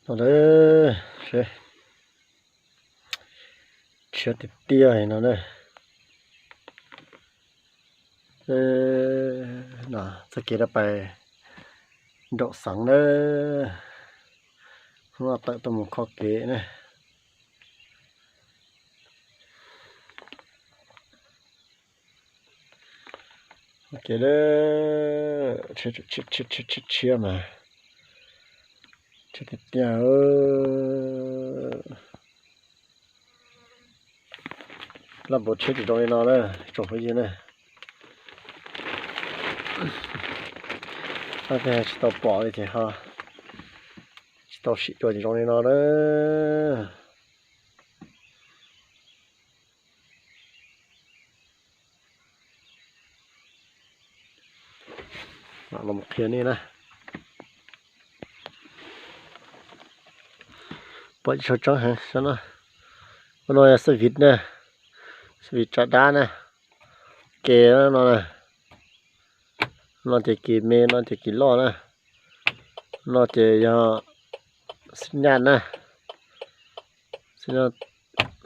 No, tshiab tiag tiag no na. Txoj kev rov pais nraum xeev na, hnub no tawm tuaj mus kho kev na. Kev, tshiab mas, tshiab tiag tiag. Laj npau tshiab tsis zoo li no na, tsoom phooj ywg na. Tsis tau pom li ces ho tsis tau sim dua tsis zoo li no na. Los qhia nej na, pom tsis tshua tseeb heev no. Ub no yog xab viv na, xab viv tsa dab na, kev no na. No ces kev me, no ces kev loj na. No ces yog xib nyaj na, xib nyaj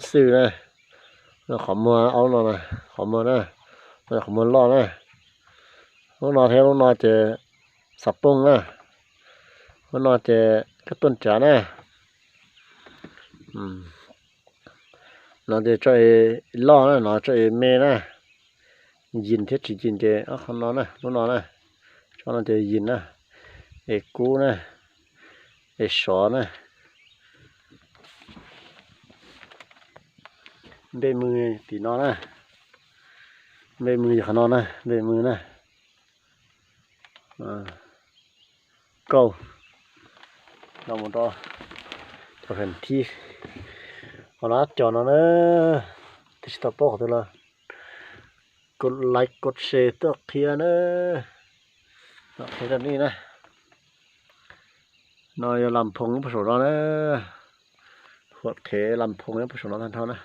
xwb na. Qhov muag aub no, qhov muag na, qhov muag loj na. Lub no thiab lub no ces xav pooj na. Lub no ces kab tuaj tsav na. No ces tso es loj na, no tso es me na. Yim thiab tsis yim ces ob qhov no na, lub no na. Tso no ces yim na, es kub na, es sov na. Npej mws tim no na, npej mws yog qhov no na, npej mws na. Kauj no mus rau cov hab thib, qhov no cov no na, twb tsis tau paub qhov twg los kos like kos share tuaj qhia na, qhia rau nej na. No yog las phoos nyob puag saum no na, huam qhev las phoos nyob puag saum no tag nrho na.